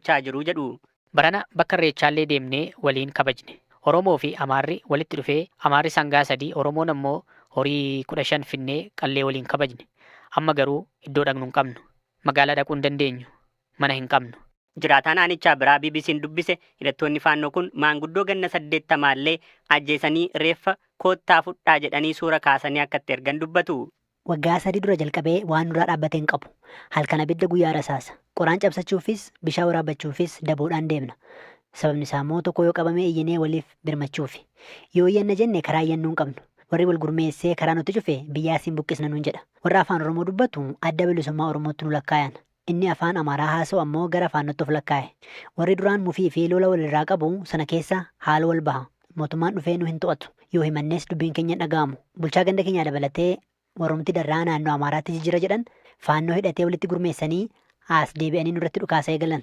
gochaa jiru jedhu. Barana bakka Irreechaallee deemnee waliin kabajne. Oromoo fi Amaarri walitti dhufee, Amaarri sangaa 3, Oromoon ammoo horii 15 finnee qallee waliin kabajne. Amma garuu iddoo dhaqnu hin qabnu. Magaalaa dhaquu hin dandeenyu. Mana hin qabnu. Jiraataan aanichaa biraa BBC'n dubbise, hidhattoonni Faannoo kun maanguddoo ganna 80llee ajjeesanii reeffa koottaa fudhaa jedhanii suura kaasanii akka itti ergan dubbatu. Waggaa 3 dura jalqabee waan nurraa dhaabbate hin qabu. Halkan abidda, guyyaa rasaasa. Qoraan cabsachuufis bishaan waraabbachuufis daboodhaan deemna. Sababni isaa immoo tokko yoo qabame iyyinee waliif birmachuufi. Yoo iyyanna jenne karaa iyyannuu hin qabnu. Warri wal gurmeessee karaa nutti cufe biyyaa siin buqqisna nuun jedha. Warra Afaan Oromoo dubbatu Adda Bilisummaa Oromootti nu lakkaayan. Inni Afaan Amaaraa haasa'u ammoo gara Faannootti of lakkaa'e. Warri duraan mufii fi lola walirraa qabu sana keessa haaloo wal baha. Mootummaan dhufee nu hin to'atu. Yoo himannes dubbiin keenya hin dhaga'amu. Bulchaa ganda keenyaa dabalatee warrumti Darraa naannoo Amaaraatti jijjiira jedhan Faannoo hidhatee walitti gurmeessanii as deebi'anii nurratti dhukaasa eegalan.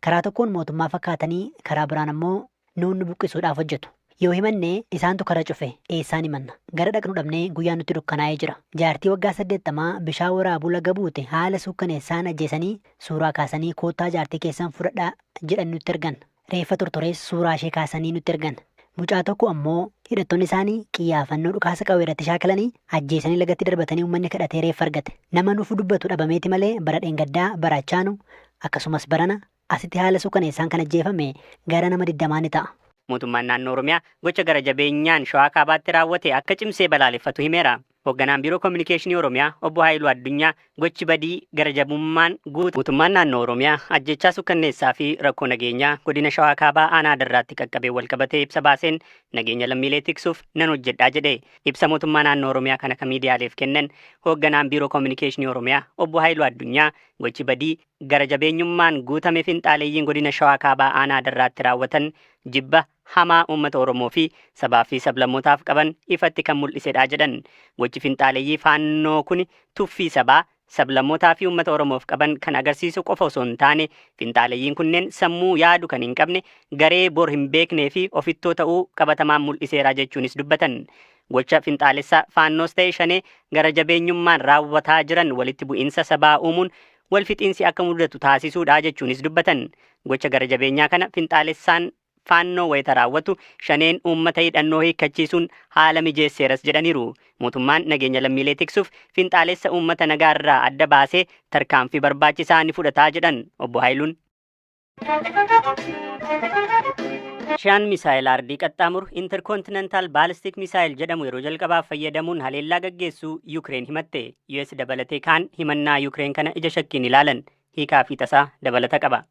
Karaa tokkoon mootummaa fakkaatanii karaa biraan ammoo nuun nu buqqisuudhaaf hojjetu. Yoo himanne isaantu kara cufe, eessaan himanna? Gara dhaqnu dhabnee guyyaan nutti dukkanaa'ee jira. Jaartii waggaa 80 bishaan waraabuu laga buute haala suukkaneessaan ajjeesanii suuraa kaasanii koottaa jaartii keessan fudhadhaa jedhanii nutti ergan. Reeffa tortores suuraa ishee kaasanii nutti ergan. Mucaa tokko ammoo hidhattoonni isaanii qiyyaafannoo dhukaasa qawwee irratti shaakalanii ajjeesanii lagatti darbatanii uummanni kadhatee reeffa argate. Nama nuuf dubbatu dhabameeti malee bara dheengaddaa, bara achaanu akkasumas barana asitti haala suukaneessaan kan ajjeefame gara nama 20 ni ta'a. Mootummaan naannoo Oromiyaa gocha gara jabeenyaan Shawaa Kaabaatti raawwate akka cimsee balaaleffatu himeera. Hoogganaan Biiroo Kominikeeshinii Oromiyaa Obbo Haayiluu Addunyaa gochi badii gara jabummaan guutu. Mootummaan naannoo Oromiyaa ajjeechaa sukkanneessaa fi rakkoo nageenyaa godina Shawaa Kaabaa aanaa Darraatti qaqqabeen walqabatee ibsa baaseen nageenya lammiilee tiksuuf nan hojjedhaa jedhe. Ibsa mootummaa naannoo Oromiyaa kana kan miidiyaaleef kennan hoogganaan Biiroo Kominikeeshinii Oromiyaa Obbo Haayiluu Addunyaa, gochi badii gara jabeenyummaan guutame finxaaleeyyiin godina Shawaa Kaabaa aanaa Darraatti raawwatan jibba hamaa uummata Oromoo fi sabaa fi sablammootaaf qaban ifatti kan mul'isedha jedhan. Gochi finxaaleeyyii Faannoo kuni tuffii sabaa, sablammootaa fi uummata Oromoof qaban kan agarsiisu qofa osoo hin taane, finxaaleeyyiin kunneen sammuu yaadu kan hin qabne, garee bor hin beeknee fi ofittoo ta'uu qabatamaan mul'iseera jechuunis dubbatan. Gocha finxaalessa Faannoos ta'e Shanee gara jabeenyummaan raawwataa jiran walitti bu'iinsa sabaa uumuun wal fixiinsi akka mudatu taasisuudha jechuunis dubbatan. Gocha gara jabeenyaa kana finxaalessaan Faannoo wayita raawwatu Shaneen uummata hidhannoo hiikkachiisuun haala mijeesseeras jedhaniiru. Mootummaan nageenya lammiilee tiksuuf finxaalessa uummata nagaarraa adda baasee tarkaanfii barbaachisaa ni fudhataa jedhan Obbo Hayiluun. Raashiyaan misaayila ardii qaxxaamuru Intercontinental Ballistic Missile jedhamu yeroo jalqabaaf fayyadamuun haleellaa gaggeessuu Yukireen himatte. US dabalatee kaan himannaa Yukireen kana ija shakkiin ilaalan. Hiikaa fi tasaa dabalata qaba.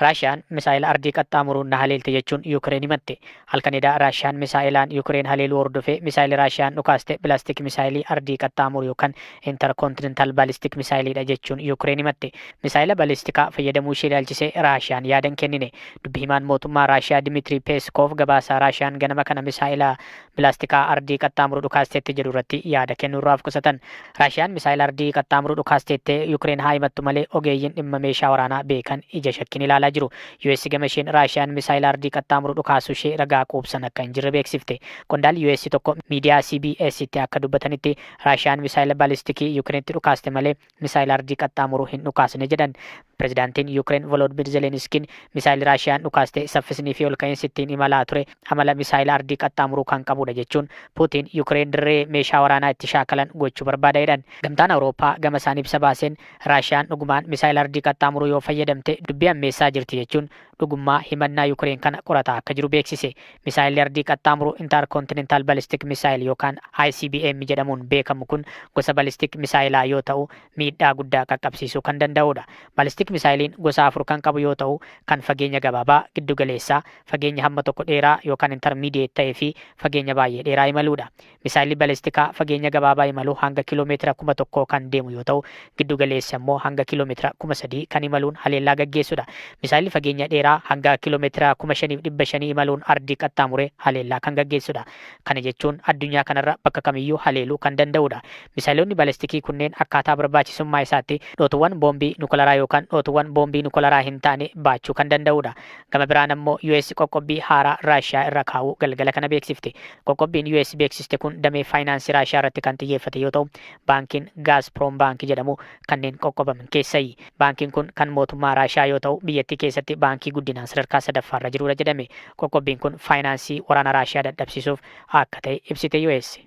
Raashiyaan misaa'ela ardii qaxxaamuruun na haleelte jechuun Yukireen himatte. Halkan edaa Raashiyaan misaa'ilaan Yukireen haleeluu hordofee, misaa'illi Raashiyaan dhukaaste bilaastik misaayilii ardii qaxxaamuru yookan Intercontinental Ballistic Missile'dha jechuun Yukireen himatte. Misaa'ila balistikaa fayyadamuu ishee ilaalchisee Raashiyaan yaada hin kennine. Dubbi himaan mootummaa Raashiyaa Dimitrii Peeskoov gabaasaa Raashiyaan ganama kana misaa'ila bilaastikaa ardii qaxxaamuru dhukaasteetti jedhu irratti yaada kennuurraa of qusatan. Raashiyaan misaa'ila ardii qaxxaamuru dhukaasteettee Yukireen haa himattu malee, ogeeyyiin dhimma meeshaa waraanaa beekan ija shakkiin ilaalaa jiru. US gama isheen Raashiyaan misaa'ila ardii qaxxaamuru dhukaasuu ishee ragaa quubsan akka hin jirre beeksifte. Qondaalli US tokko miidiyaa CBS'tti akka dubbatanitti, Raashiyaan misaa'ila balistikii Yukireenitti dhukaaste malee misaa'ila ardii qaxxaamuru hin dhukaasne jedhan. Pirezidaantiin Yukireen Volodymyr Zelenskiin misaa'illi Raashiyaan dhukaaste saffisnii fi olka'iinsi ittiin imalaa ture amala misaa'ila ardii qaxxaamuruu kan qabudha jechuun, Puutiin Yukireen dirree meeshaa waraanaa itti shaakalan gochuu barbaada jedhan. Gamtaan Awurooppaa gama isaan ibsa baaseen, Raashiyaan dhugumaan misaa'ila ardii qaxxaamuruu yoo fayyadamte dubbii hammeessaa jirti jechuun dhugummaa himannaa Yukireen kana qorataa akka jiru beeksise. Misaa'illi ardii qaxxaamuru Intercontinental Ballistic Missile yookaan ICBM jedhamuun beekamu kun gosa balistik misaa'ilaa yoo ta'u, miidhaa guddaa qaqqabsiisuu kan danda'udha. Balistik misaa'iliin gosa afur kan qabu yoo ta'u, kan fageenya gabaabaa, giddugaleessaa, fageenya hamma tokko dheeraa yookaan intermediate ta'e fi fageenya baay'ee dheeraa imaluudha. Misaa'illi balistikaa fageenya gabaabaa imalu hanga kiiloomeetira 1000 kan deemu yoo ta'u, giddugaleessi ammoo hanga kiiloomeetira 3000 kan imaluun haleellaa gaggeessudha. Misaa'illi fageenya dheeraa Raashiyaa hanga kiiloomeetira 5,500 imaluun ardii qaxxaamuree haleellaa kan gaggeessudha. Kana jechuun addunyaa kanarra bakka kamiyyuu haleeluu kan danda'udha. Misaa'eloonni balistikii kunneen akkaataa barbaachisummaa isaatti dhootuwwan boombii nukularaa yookaan dhootuwwan boombii nukularaa hin taane baachuu kan danda'udha. Gama biraan ammoo US qoqqobbii haaraa Raashiyaa irra kaa'uu galgala kana beeksifte. Qoqqobbiin US beeksiste kun damee faayinaansii Raashiyaa irratti kan xiyyeeffate yoo ta'u, baankiin Gaazproom Baankii jedhamu kanneen qoqqobaman keessayi. Baankiin kun kan mootummaa Raashiyaa yoo ta'u, biyyattii keessatti baankii guddinaan sadarkaa sadaffaarra jirudha jedhame. Qoqqobbiin kun faayinaansii waraana Raashiyaa dadhabsiisuuf akka ta'e ibsite US.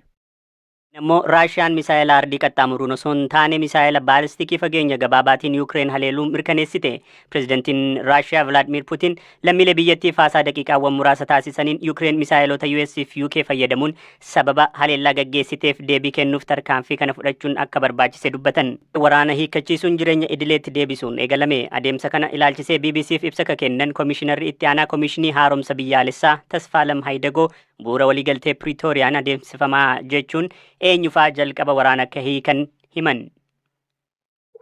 Ammoo Raashiyaan misaa'ela ardii qaxxaamuruun osoo hin taane misaa'ela baalistikii fageenya gabaabaatiin Yuukireen haleeluu mirkaneessite. Pireezidantiin Raashiyaa Vilaadimir Putin lammiilee biyyattiif haasaa daqiiqaawwan muraasa taasisaniin Yuukireen misaa'eloota US fi UK fayyadamuun sababa haleellaa gaggeessiteef deebii kennuuf tarkaanfii kana fudhachuun akka barbaachise dubbatan. Waraana hiikkachiisuun jireenya idileetti deebisuun eegalame. Adeemsa kana ilaalchisee BBCf ibsa ka kennan Komishinarri itti aanaa Komishinii Haaromsa Biyyaalessaa Tasfaalam Hayidagoo bu'uura waliigaltee Piriitooriyaan adeemsifamaa jechuun eenyufaa jalqaba waraana akka hiikan himan.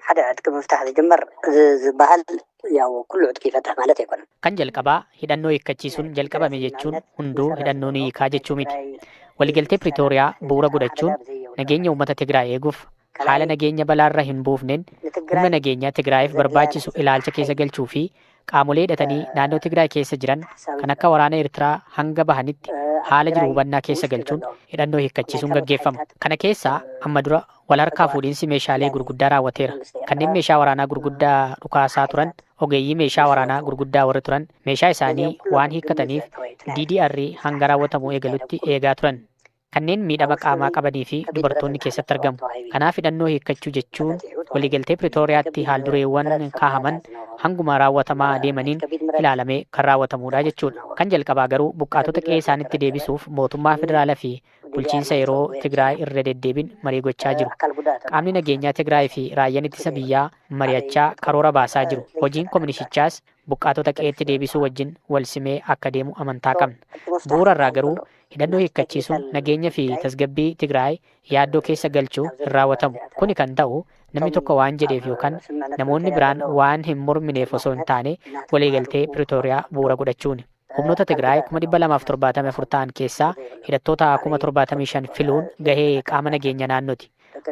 ሓደ ዕጥቂ ምፍታሕ ዝጅመር ዝበሃል ያው ኩሉ ዕጥቂ ይፈትሕ ማለት ኣይኮነን። Kan jalqabaa hidhannoo hiikkachiisuun jalqabame jechuun hunduu hidhannoo ni hiikaa jechuu miti. Waliigaltee Piriitooriyaa bu'uura godhachuun nageenya uummata Tigraay eeguuf haala nageenya balaarra hin buufneen humna nageenyaa Tigraayiif barbaachisu ilaalcha keessa galchuu fi qaamolee hidhatanii naannoo Tigraay keessa jiran kan akka waraana Eertiraa hanga bahanitti haala jiru hubannaa keessa galchuun hidhannoo hiikkachiisuun gaggeeffama. Kana keessaa amma dura wal harkaa fuudhinsi meeshaalee gurguddaa raawwateera. Kanneen meeshaa waraanaa gurguddaa dhukaasaa turan, ogeeyyii meeshaa waraanaa gurguddaa warri turan meeshaa isaanii waan hiikkataniif DDR hanga raawwatamuu eegalutti eegaa turan. Kanneen miidhama qaamaa qabanii fi dubartoonni keessatti argamu. Kanaaf hidhannoo hiikkachuu jechuun waliigaltee Piriitooriyaatti haaldureewwan kaahaman hanguma raawwatamaa deemaniin ilaalamee kan raawwatamudha jechuudha. Kan jalqabaa garuu buqqaatota qe'ee isaanitti deebisuuf mootummaa federaalaa fi bulchiinsa yeroo Tigraay irra deddeebiin marii gochaa jiru. Qaamni nageenyaa Tigraay fi raayyaan ittisa biyyaa mari'achaa karoora baasaa jiru. Hojiin komishichaas buqqaatota qe'eetti deebisuu wajjin wal simee akka deemu amantaa qabna. Bu'uura irraa garuu hidhannoo hiikkachiisuun nageenya fi tasgabbii Tigraay yaaddoo keessa galchuu hin raawwatamu. Kuni kan ta'u namni tokko waan jedheef yookaan namoonni biraan waan hin mormineef osoo hin taane waliigaltee Piriitooriyaa bu'uura godhachuuni. Humnoota Tigraay 274,000 ta'an keessaa hidhattoota 75,000 filuun gahee qaama nageenya naannooti.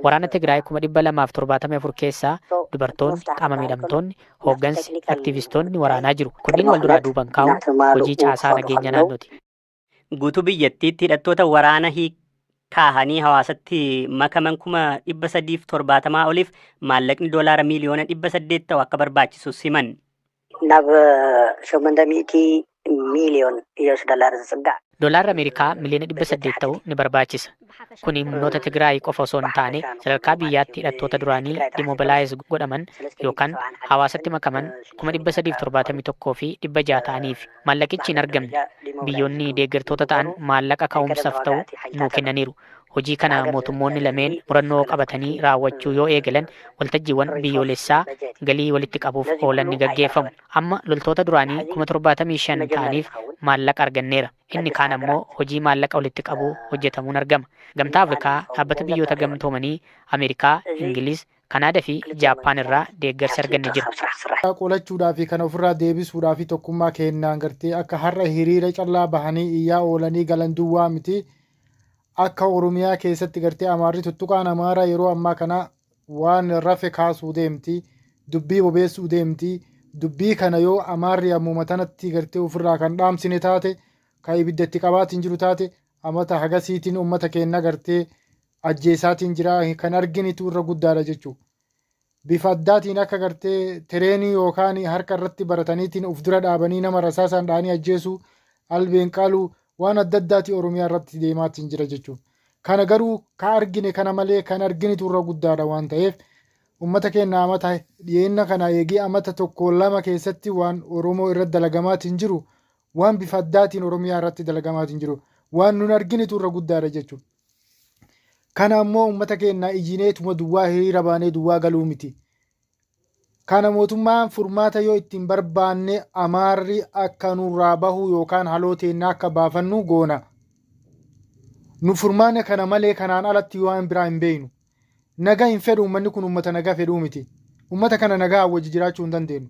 Waraana Tigraay 274,000 keessaa dubartoonni, qaama miidhamtoonni, hooggansi, aktiivistoonni waraanaa jiru. Kunniin wal duraa duuban kaa'uun hojii caasaa nageenya naannooti. Guutuu biyyattiitti hidhattoota waraana kaahanii hawaasatti makaman 370,000 oliif maallaqni doolaara miiliyoona 800 ta'u akka barbaachisu himan. ናብ 800 ሚሊዮን US ዶላር ዝፅጋዕ Doolaarri Ameerikaa miliyoona 800 ta'u ni barbaachisa. Kuni humnoota Tigraay qofa osoo hin taane sadarkaa biyyaatti hidhattoota duraanii dimobilaayiz godhaman yookaan hawaasatti makaman 371,600 ta'aniif maallaqichi hin argamne. Biyyoonni deeggartoota ta'an maallaqa ka'umsaaf ta'u nuu kennaniiru. Hojii kana mootummoonni lameen murannoo qabatanii raawwachuu yoo eegalan waltajjiiwwan biyyoolessaa galii walitti qabuuf oolan ni gaggeeffamu. Amma loltoota duraanii 75,000 ta'aniif maallaqa arganneera. Inni kaan ammoo hojii maallaqa walitti qabuu hojjetamuun argama. Gamtaa Afrikaa, dhaabbata biyyoota gamtoomanii, Ameerikaa, Ingiliz, Kanaadaa fi Jaappaan irraa deeggarsa arganne jira. Qolachuudhaa fi kana ofirraa deebisuudhaa fi tokkummaa kennaan gartee akka har'a hiriira callaa bahanii iyyaa oolanii galan duwwaa miti. Akka Oromiyaa keessatti gartee Amaarri tuttuqaan Amaaraa yeroo ammaa kana waan rafe kaasuu deemti. Dubbii bobeessuu deemti. Dubbii kana yoo Amaarri ammuma tanatti gartee ofirraa kan dhaamsine taate, kan ibidda itti qabaatiin jiru taate, amata hagasiitiin uummata keenya gartee ajjeesaatiin jira kan arginitu irra guddaadha jechuudha. Bifa addaatiin akka gartee tireenii yookaan harka irratti barataniitiin of dura dhaabanii nama rasaasaan dhahanii ajjeesuu, albeen qaluu, waan adda addaatii Oromiyaa irratti deemaatiin jira jechuudha. Kana garuu ka argine kana malee kan arginitu irra guddaadha waan ta'eef uummata keenya amata dhiyeenna kana eegee amata tokko lama keessatti waan Oromoo irratti dalagamaatiin jiru, waan bifa addaatiin Oromiyaa irratti dalagamaatiin jiru, waan nun arginitu irra guddaadha jechuudha. Kana ammoo uummata keenya iyyineetuma duwwaa hiriira baanee duwwaa galuu miti. Kana mootummaan furmaata yoo ittiin barbaanne Amaarri akka nurraa bahu yookaan haloo teennaa akka baafannu goona. Nu furmaana kana malee kanaan alatti waan biraa hin beeknu. Nagaa hin fedhu uummanni kun, uummata nagaa fedhuu miti. Uummata kana nagaa wajji jiraachuu hin dandeenyu.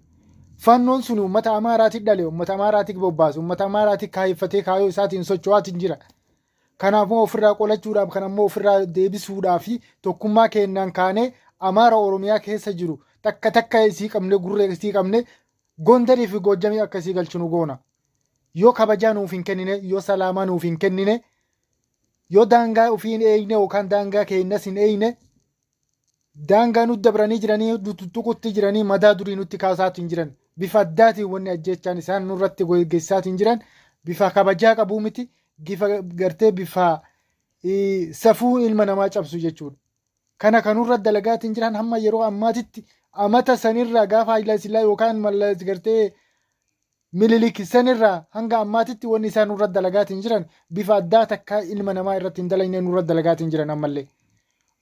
Fannoon sun uummata Amaaraatiin dhale, uummata Amaaraatiin bobbaase, uummata Amaaraatiin kaayeffatee kaayoo isaatiin socho'aatiin jira. Kanaafuu ofirraa qolachuudhaaf, kan ammoo ofirraa deebisuudhaaf tokkummaa keenyaan kaanee Amaara Oromiyaa keessa jiru takka takka isii qabne, gurree isii qabne, Gondarii fi Goojjamii akka isii galchinu goona. Yoo kabajaa nuuf hin kennine, yoo salaamaa nuuf hin kennine, yoo daangaa ofii hin eegne yookaan daangaa keenyas hin eegne, daangaa nutti dabranii jiranii, tuttuqutti jiranii, madaa durii nutti kaasaatiin jiran. Bifa addaatiin wanni ajjeechaan isaan nurratti geggeessaatiin jiran bifa kabajaa qabuu miti, bifa gartee bifa safuu ilma namaa cabsu jechuudha. Kana kan nurra dalagaatiin jiran hamma yeroo ammaatitti amata sanirraa gaafa Haayila Sillaa yookaan Mallas gartee Minilik sanirraa hanga ammaatitti wanni isaan nurra dalagaatiin jiran bifa addaa takka ilma namaa irratti hin dalagne nurra dalagaatiin jiran ammallee.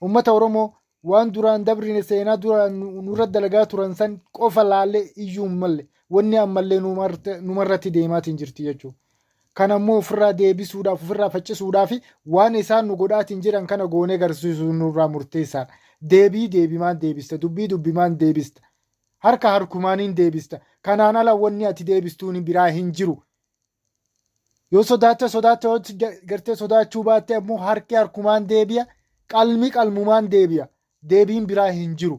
Uummata Oromoo waan duraan dabrine, seenaa duraan nurra dalagaa turan san qofa laallee iyyuu hin malle, wanni ammallee numarratti deemaatiin jirti jechuudha. Kana immoo ofirraa deebisuudhaaf, ofirraa faccisuudhaaf waan isaan nu godhaatiin jiran kana goonee garsiisuun nurraa murteessaadha. Deebii deebimaan deebista, dubbii dubbimaan deebista, harka harkumaaniin deebista. Kanaan ala wanni ati deebistuun biraa hin jiru. Yoo sodaatte sodaatte, yoo gartee sodaachuu baatte ammoo harki harkumaan deebi'a, qalmi qalmumaan deebi'a. Deebiin biraa hin jiru.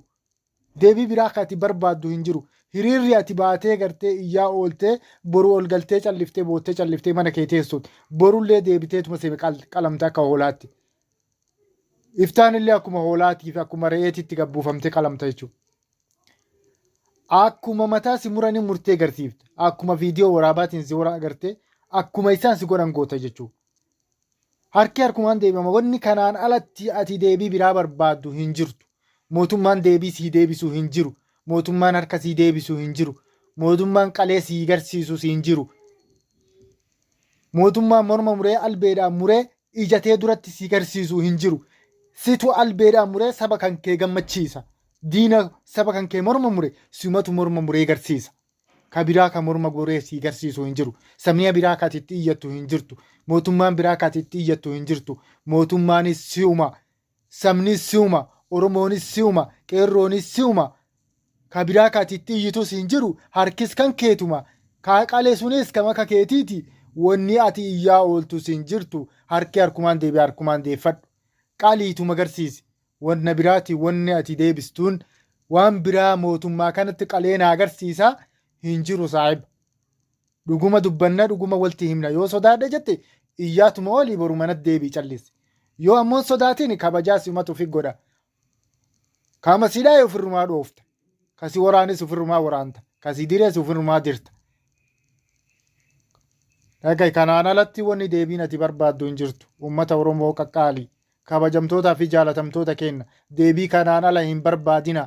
Deebii biraa akka ati barbaaddu hin jiru. Hiriirri ati baatee gartee iyyaa ooltee boru ol galtee calliftee boottee calliftee mana kee teessuun borullee deebiteetuma si qalamte akka hoolaatti. Iftaan illee akkuma hoolaatii fi akkuma re'eetitti gabbuufamtee qalamta jechuudha. Akkuma mataa si muranii murtee garsiifta. Akkuma viidiyoo waraabaatiin si wara agartee akkuma isaan si godhan goota jechuudha. Harki harkumaan deebama. Wanni kanaan alatti ati deebii biraa barbaaddu hin jirtu. Mootummaan deebii sii deebisu hin jiru. Mootummaan harka sii deebisu hin jiru. Mootummaan qalee sii garsiisu hin jiru. Mootummaan morma muree, albeedhaan muree ijatee duratti sii garsiisu hin jiru. Situ albeedhaan muree saba kan kee gammachiisa. Diina saba kan kee morma mure simatu morma muree garsiisa. Ka biraa ka morma muree sii garsiisu hin jiru. Samii biraa ka ati itti iyyattu hin jirtu. Mootummaan biraa ka ati itti iyyattu hin jirtu. Mootummaanis si'uma. Sabnis si'uma. Oromoonis si'uma. Qeerroonis si'uma. Ka biraa ka ati itti iyyitus hin jiru. Harkis kan keetuma. Ka qale sunis kan akka keetiiti. Wanni ati iyyaa ooltus hin jirtu. Harki harkumaan deebi'a, harkumaan deeffadhu. Qaliituma garsiisi. Wanna biraati wanni ati deebistuun waan biraa mootummaa kanatti qalee na agarsiisa hin jiru, saahiba. Dhuguma dubbanna, dhuguma walti himna. Yoo sodaadha jette iyyaatuma olii boru manatti deebii callisi. Yoo ammoo sodaatiin kabajaa simatu ofi godha. Kaama sidhaa ofirrumaa dhoofta. Kasi waraanis ofirrumaa waraanta. Kasi direes ofirrumaa dirta. Dhagai, kanaan alatti wanni deebiin ati barbaaddu hin jirtu. Uummata Oromoo qaqqaalii. Kabajamtootaa fi jaalatamtoota keenya, deebii kanaan ala hin barbaadina.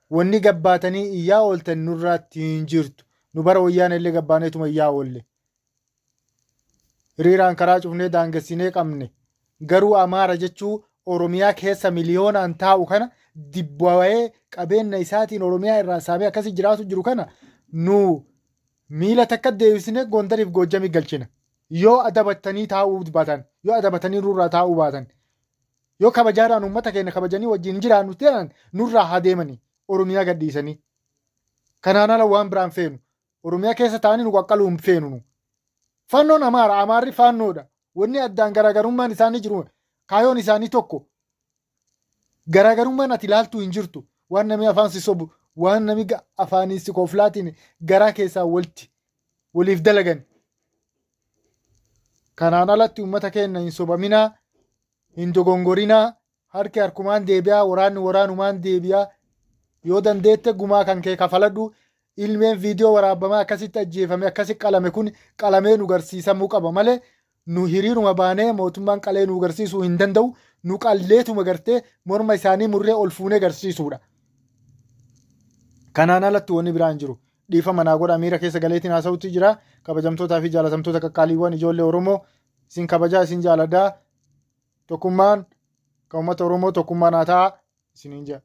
Wanni gabbaatanii iyyaa ooltan nurraatti hin jirtu. Nu bara wayyaana illee gabbaaneetuma iyyaa oolle. Hiriiraan karaa cufnee daangessinee qabne. Garuu Amaara jechuu Oromiyaa keessa miliyoonaan taa'u kana dibbaa'ee qabeenya isaatiin Oromiyaa irraa saamee akkasii jiraatu jiru kana nu miila takka deebisnee Gondariif Goojjamii galchina. Yoo adabatanii taa'uu baatan, yoo adabatanii nurraa taa'uu baatan, yoo kabajaadhaan uummata keenya kabajanii wajjin jiraannu ta'an nurraa haa deemanii Oromiyaa gadhiisanii. Kanaan ala waan biraan feenu. Oromiyaa keessa taa'anii nu qaqqaluu hin feenu nu. Fannoon Amaara, Amaarri faannoodha. Wanni addaan garaagarummaan isaanii jiru, kaayoon isaanii tokko. Garaagarummaan ati ilaaltu hin jirtu. Waan namni afaan si sobu, waan namni afaanii si koflaatiin garaa keessaa walti waliif dalagan. Kanaan alatti uummata keenya hin sobaminaa, hin dogongorinaa, harki harkumaan deebi'aa, waraanni waraanumaan deebi'aa. Yoo dandeette gumaa kan kee kafaladhu. Ilmeen viidiyoo waraabamaa akkasitti ajjeefame, akkasi qalame kun qalamee nu garsiisamuu qaba malee nu hiriiruma baanee mootummaan qalee nu garsiisuu hin danda'u. Nu qalleetuma gartee morma isaanii murree ol fuunee garsiisuudha. Kanaan alatti wanni biraan jiru. Dhiifama naa godha, miira keessa galeetiin haasa'utti jira. Kabajamtootaa fi jaalatamtoota qaqqaaliiwwan ijoollee Oromoo, isin kabajaa, isin jaaladhaa. Tokkummaan kan uummata Oromoo tokkummaan haa ta'a isiniin jedha.